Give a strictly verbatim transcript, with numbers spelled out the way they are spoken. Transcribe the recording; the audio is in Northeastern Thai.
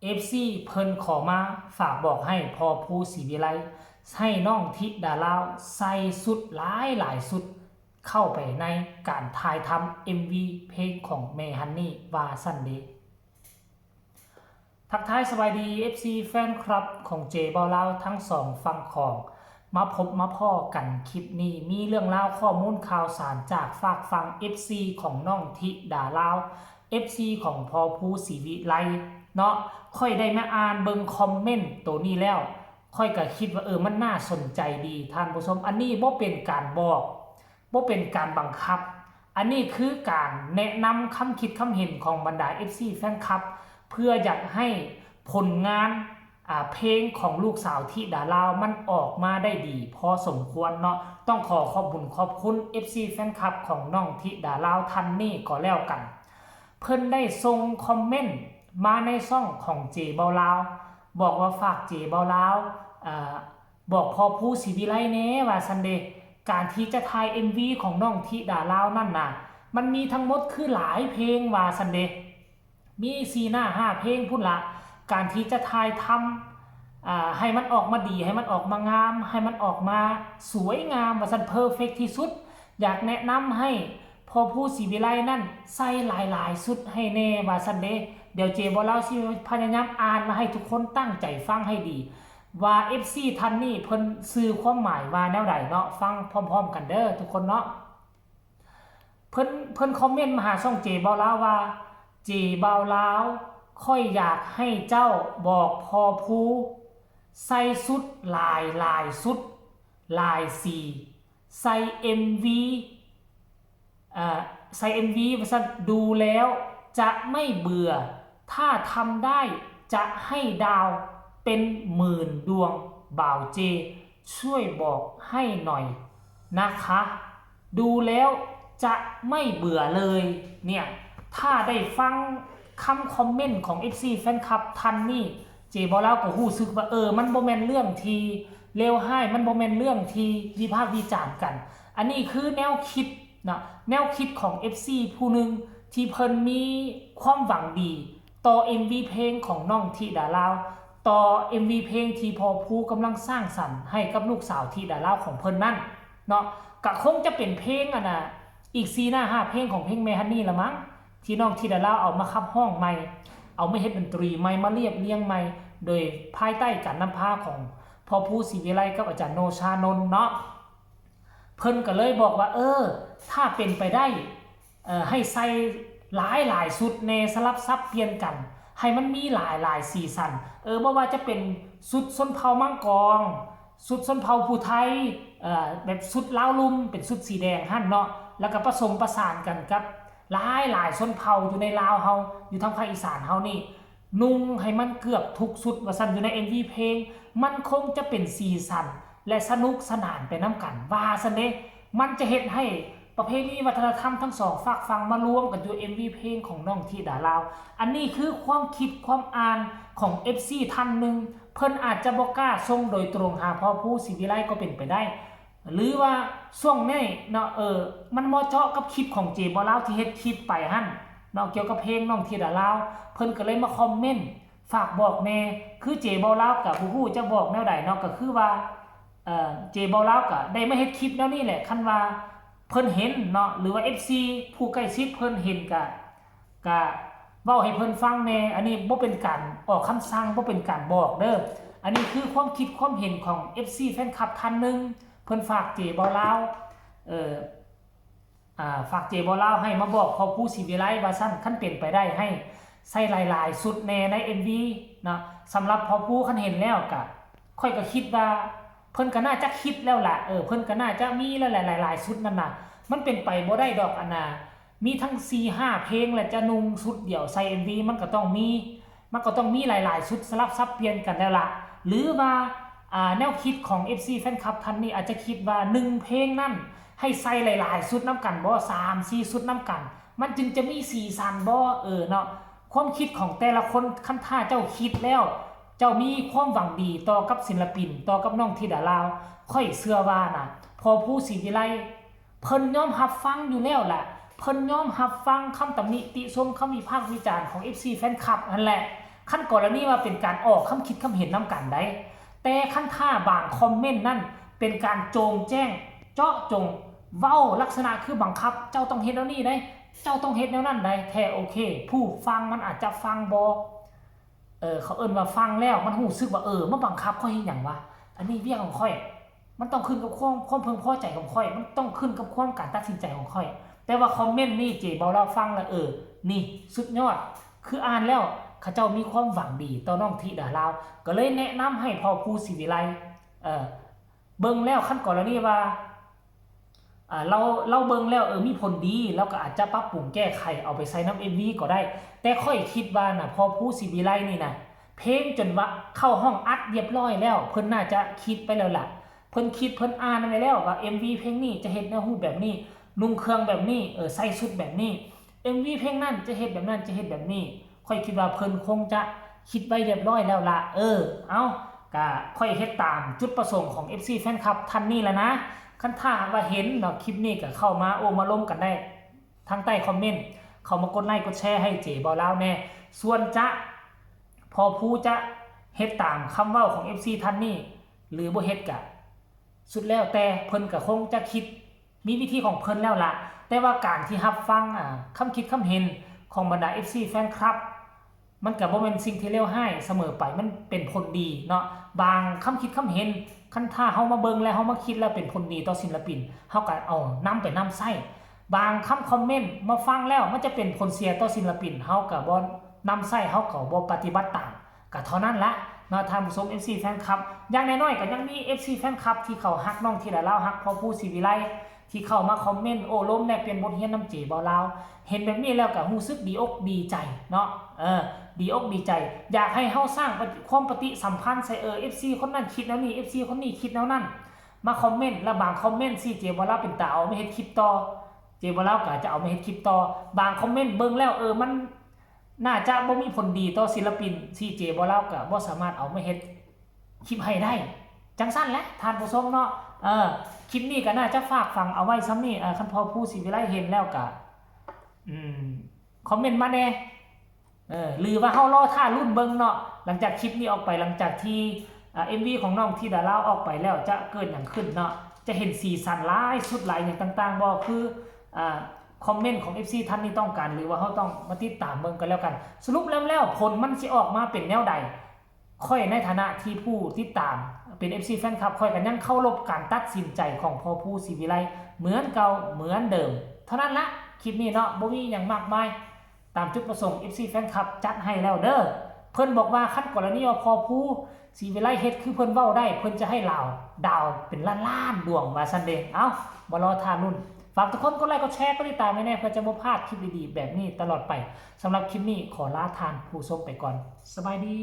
เอฟซี เพิ่นขอมาฝากบอกให้พ่อภูศรีวิไล ให้น้องธิดาลาวใส่ชุดหลายหลายชุด เข้าไปในการถ่ายทำ เอ็มวี เพลงของแม่ฮันนี่ ว่าซั่นเด้ ทักทายสบายดี เอฟซี แฟนคลับของเจบ่าวลาวทั้งสองฝั่งของ มาพบมาพ้อกันคลิปนี้ มีเรื่องราวข้อมูลข่าวสารจากฝากฝั่ง เอฟซี ของน้องธิดาลาว เอฟซี ของพ่อภูศรีวิไลเนาะ ข้อยได้มาอ่านเบิ่งคอมเมนต์ตัวนี้แล้ว ข้อยก็คิดว่า เออ มันน่าสนใจดีท่านผู้ชม อันนี้บ่เป็นการบอก บ่เป็นการบังคับ อันนี้คือการแนะนำคำคิดคำเห็นของบรรดา เอฟซี แฟนคลับ เพื่ออยากให้ผลงาน อ่า เพลงของลูกสาวธิดาลาวมันออกมาได้ดีพอสมควรเนาะ ต้องขอขอบบุญขอบคุณ เอฟซี แฟนคลับของน้องธิดาลาวท่านนี้ก็แล้วกัน เพิ่นได้ส่งคอมเมนต์มาในช่องของเจบ่าวลาว บอกว่าฝากเจบ่าวลาว อ่า บอกพ่อภูศรีวิไลแหน่ว่าซั่นเด้ การที่จะถ่าย เอ็มวี ของน้องธิดาลาวนั่นน่ะ มันมีทั้งหมดคือหลายเพลงว่าซั่นเด้ มีสี่หน้าห้าเพลงพุ้นละ การที่จะถ่ายทำ อ่า ให้มันออกมาดี ให้มันออกมางาม ให้มันออกมาสวยงามว่าซั่น perfect ที่สุด อยากแนะนำให้พ่อภูศรีวิไลนั่นใส่หลายๆ ชุดให้แหน่ว่าซั่นเด้ เดี๋ยวเจบ่าวลาวสิพยายามอ่านมาให้ทุกคนตั้งใจฟังให้ดี ว่า เอฟซี ท่านนี้เพิ่นสื่อความหมายว่าแนวใดเนาะ ฟังพร้อมๆ กันเด้อทุกคนเนาะ เพิ่น เพิ่นคอมเมนต์มาหาช่องเจบ่าวลาวว่า เจบ่าวลาว ข้อยอยากให้เจ้าบอกพ่อภู ใส่ชุดหลายหลายชุด หลายสี ใส่ เอ็มวี อ่า ใส่ เอ็มวี ว่าซั่น ดูแล้วจะไม่เบื่อ ถ้าทำได้จะให้ดาวเป็นหมื่นดวง บ่าวเจ ช่วยบอกให้หน่อยนะคะ ดูแล้วจะไม่เบื่อเลย เนี่ย ถ้าได้ฟังคำคอมเมนต์ของ เอฟซี แฟนคลับท่านนี้ เจบ่าวลาวก็รู้สึกว่า เออ มันบ่แม่นเรื่องที่เลวร้าย มันบ่แม่นเรื่องที่วิพากษ์วิจารณ์กัน อันนี้คือแนวคิดเนาะ แนวคิดของ เอฟซี ผู้หนึ่งที่เพิ่นมีความหวังดีต่อ เอ็มวี เพลงของน้องธิดาลาว ต่อ เอ็มวี เพลงที่พ่อภูกำลังสร้างสรรค์ให้กับลูกสาวธิดาลาวของเพิ่นนั่นเนาะ ก็คงจะเป็นเพลงอันน่ะ อีกสี่หน้าห้าเพลงของเพลงแม่ฮันนี่ละมั้ง ที่น้องธิดาลาวเอามาขับฮ้องใหม่ เอามาเฮ็ดดนตรีใหม่ มาเรียบเรียงใหม่ โดยภายใต้การนำพาของพ่อภูศรีวิไลกับอาจารย์โนชานนท์เนาะ เพิ่นก็เลยบอกว่า เออ ถ้าเป็นไปได้ เอ่อ ให้ใส่หลายหลายชุดแหน่ สลับสับเปลี่ยนกัน ให้มันมีหลายหลายสีสัน เออ บ่ว่าจะเป็นชุดชนเผ่ามังกร ชุดชนเผ่าผู้ไทย เอ่อ แบบชุดลาวลุ่ม เป็นชุดสีแดงหั่นเนาะ แล้วก็ผสมผสานกันกับหลายหลายชนเผ่าอยู่ในลาวเฮา อยู่ทางภาคอีสานเฮานี่ นุ่งให้มันเกือบทุกชุดว่าซั่น อยู่ใน เอ็มวี เพลง มันคงจะเป็นสีสัน และสนุกสนานไปนำกัน ว่าซั่นเด้ มันจะเฮ็ดให้ประเพณีวัฒนธรรมทั้งสองฝากฝั่งมารวมกันอยู่ เอ็มวี เพลงของน้องธิดาลาว อันนี้คือความคิดความอ่านของ เอฟซี ท่านหนึ่ง เพิ่นอาจจะบ่กล้าส่งโดยตรงหาพ่อภูศรีวิไลก็เป็นไปได้ หรือว่าช่วงนี้เนาะ เออ มันเหมาะเจาะกับคลิปของเจบ่าวลาวที่เฮ็ดคลิปไปหั่นเนาะ เกี่ยวกับเพลงน้องธิดาลาว เพิ่นก็เลยมาคอมเมนต์ฝากบอกแหน่ คือเจบ่าวลาวก็บ่ฮู้จะบอกแนวใดเนาะ ก็คือว่า เอ่อ เจบ่าวลาวก็ได้มาเฮ็ดคลิปแนวนี้แหละ คันว่าเพิ่นเห็นเนาะ หรือว่า เอฟซี ผู้ใกล้ชิดเพิ่นเห็นก็ ก็เว้าให้เพิ่นฟังแหน่ อันนี้บ่เป็นการออกคำสั่ง บ่เป็นการบอกเด้อ อันนี้คือความคิดความเห็นของ เอฟซี แฟนคลับท่านหนึ่ง เพิ่นฝากเจบ่าวลาว เอ่อ อ่า ฝากเจบ่าวลาวให้มาบอกพ่อภูศรีวิไลว่าซั่น คันเป็นไปได้ให้ใส่หลายๆ ชุดแหน่ใน เอ็มวี เนาะ สำหรับพ่อภูคันเห็นแล้วก็ ข้อยก็คิดว่าเพิ่นก็น่าจะคิดแล้วล่ะ เออ เพิ่นก็น่าจะมีแล้วแหละหลายๆ ชุดนั่นน่ะ มันเป็นไปบ่ได้ดอก อันน่ะ มีทั้งสี่ห้าเพลง และจะนุ่งชุดเดียวใส่ เอ็มวี มันก็ต้องมี มันก็ต้องมีหลายๆ ชุดสลับสับเปลี่ยนกันแล้วล่ะ หรือว่า อ่า แนวคิดของ เอฟซี แฟนคลับท่านนี้อาจจะคิดว่าหนึ่งเพลงนั้นให้ใส่หลายๆ ชุดนำกันบ่ สามสี่ ชุดนำกัน มันจึงจะมีสีสันบ่ เออเนาะ ความคิดของแต่ละคน คันถ้าเจ้าคิดแล้ว เจ้ามีความหวังดีต่อกับศิลปิน ต่อกับน้องธิดาลาว ข้อยเชื่อว่านะ พ่อภูศรีวิไล เพิ่นยอมรับฟังอยู่แล้วล่ะ เพิ่นยอมรับฟังคำตำหนิติชม คำวิพากษ์วิจารณ์ของ เอฟซี แฟนคลับนั่นแหละ คันกรณีว่าเป็นการออกความคิดความเห็นนำกันได้ แต่คันถ้าบางคอมเมนต์นั่นเป็นการโจ่งแจ้ง เจาะจง เว้าลักษณะคือบังคับ เจ้าต้องเฮ็ดแนวนี้ได้ เจ้าต้องเฮ็ดแนวนั้นได้ แท้โอเค ผู้ฟังมันอาจจะฟังบ่ เออ เขาเอิ้นว่าฟังแล้วมันรู้สึกว่า เออ มาบังคับข้อยเฮ็ดหยังวะ อันนี้เวียกของข้อย มันต้องขึ้นกับความ ความพึงพอใจของข้อย มันต้องขึ้นกับความการตัดสินใจของข้อย แต่ว่าคอมเมนต์นี่เจเบาลาวฟังแล้ว เออ นี่สุดยอด คืออ่านแล้วเขาเจ้ามีความหวังดีต่อน้องธิดาลาว ก็เลยแนะนำให้พ่อภูศรีวิไล เออ เบิ่งแล้วคันกรณีว่า อ่า ลาว ลาวเบิ่งแล้ว เออ มีผลดี ลาวก็อาจจะปรับปรุงแก้ไขเอาไปใส่นำ เอ็มวี ก็ได้ แต่ข้อยคิดว่านะ พ่อภูศรีวิไลนี่นะ เพลงจนว่าเข้าห้องอัดเรียบร้อยแล้ว เพิ่นน่าจะคิดไปแล้วล่ะ เพิ่นคิดเพิ่นอ่านไว้แล้วว่า เอ็มวี เพลงนี้จะเฮ็ดแนวรูปแบบนี้ นุ่งเครื่องแบบนี้ เออ ใส่ชุดแบบนี้ เอ็มวี เพลงนั้นจะเฮ็ดแบบนั้น จะเฮ็ดแบบนี้ ข้อยคิดว่าเพิ่นคงจะคิดไว้เรียบร้อยแล้วล่ะ เออ เอ้า ก็ข้อยเฮ็ดตามจุดประสงค์ของ เอฟซี แฟนคลับท่านนี้แหละนะ คันถ้าหากว่าเห็นเนาะ คลิปนี้ก็เข้ามาโอ้มาลมกันได้ ทางใต้คอมเมนต์ เข้ามากดไลค์กดแชร์ให้เจเบาลาวแน่ ส่วนจะ พ่อภูจะเฮ็ดตามคำเว้าของ เอฟซี ท่านนี้ หรือบ่เฮ็ดก็ สุดแล้วแต่เพิ่นก็คงจะคิด มีวิธีของเพิ่นแล้วล่ะ แต่ว่าการที่รับฟัง อ่า คำคิดคำเห็นของบรรดา เอฟซี แฟนคลับ มันก็บ่แม่นสิ่งที่เลวร้ายเสมอไป มันเป็นผลดีเนาะ บางคำคิดคำเห็น คันถ้าเฮามาเบิ่งแล้วเฮามาคิดแล้วเป็นผลดีต่อศิลปิน เฮาก็เอานำไปนำใช้ บางคำคอมเมนต์มาฟังแล้วมันจะเป็นผลเสียต่อศิลปิน เฮาก็บ่นำใช้ เฮาก็บ่ปฏิบัติตาม ก็เท่านั้นละเนาะ ท่านผู้ชม เอฟซี แฟนคลับ อย่างน้อยๆก็ยังมี เอฟซี แฟนคลับที่เขาฮักน้องธิดาลาว ฮักพ่อภูศรีวิไล ที่เข้ามาคอมเมนต์โอ้ลมแลกเปลี่ยนบทเรียนนำเจเบาลาว เห็นแบบนี้แล้วก็รู้สึกดีอกดีใจเนาะ เออ ดีอกดีใจ อยากให้เฮาสร้างปฏิ ความปฏิสัมพันธ์ใส่ เออ เอฟซี คนนั้นคิดแนวนี้ เอฟซี คนนี้คิดแนวนั้น มาคอมเมนต์ แล้วบางคอมเมนต์สิเจเบาลาวเป็นตาเอามาเฮ็ดคลิปต่อ เจเบาลาวก็จะเอามาเฮ็ดคลิปต่อ บางคอมเมนต์เบิ่งแล้ว เออ มันน่าจะบ่มีผลดีต่อศิลปินสิเจเบาลาวก็บ่สามารถเอามาเฮ็ดคลิปให้ได้ จั่งซั่นแหละท่านผู้ชมเนาะ เออ คลิปนี้ก็น่าจะฝากฝังเอาไว้ส่ำนี้ เออ คันพ่อภูศรีวิไลเห็นแล้วก็ อืม คอมเมนต์มาแน่ เออ หรือว่าเฮารอท่าลุ้นเบิ่งเนาะ หลังจากคลิปนี้ออกไป หลังจากที่ อ่า เอ็มวี ของน้องธิดาลาวออกไปแล้วจะเกิดหยังขึ้นเนาะ จะเห็นสีสันหลายชุดหลายหยังต่างๆบ่ คือ อ่า คอมเมนต์ของ เอฟซี ท่านนี้ต้องการ หรือว่าเฮาต้องมาติดตามเบิ่งกันแล้วกัน สรุปแล้ว แล้วผลมันสิออกมาเป็นแนวใด ข้อยในฐานะที่ผู้ติดตามเป็น เอฟซี แฟนคลับ ข้อยก็ยังเคารพการตัดสินใจของพ่อภูศรีวิไลเหมือนเก่าเหมือนเดิม เท่านั้นละ คลิปนี้เนาะ บ่มีหยังมากมาย ตามจุดประสงค์ เอฟซี แฟนคลับ จัดให้แล้วเด้อ เพิ่นบอกว่าคันกรณีว่าพ่อภูศรีวิไลเฮ็ดคือเพิ่นเว้าได้ เพิ่นจะให้ลาวดาวเป็นล้านๆดวงว่าซั่นเด้ เอ้า มารอท่าลุ้น ฝากทุกคนกดไลค์กดแชร์กดติดตามไว้แน่ เพื่อจะบ่พลาดคลิปดีๆแบบนี้ตลอดไป สำหรับคลิปนี้ขอลาท่านผู้ชมไปก่อน สบายดี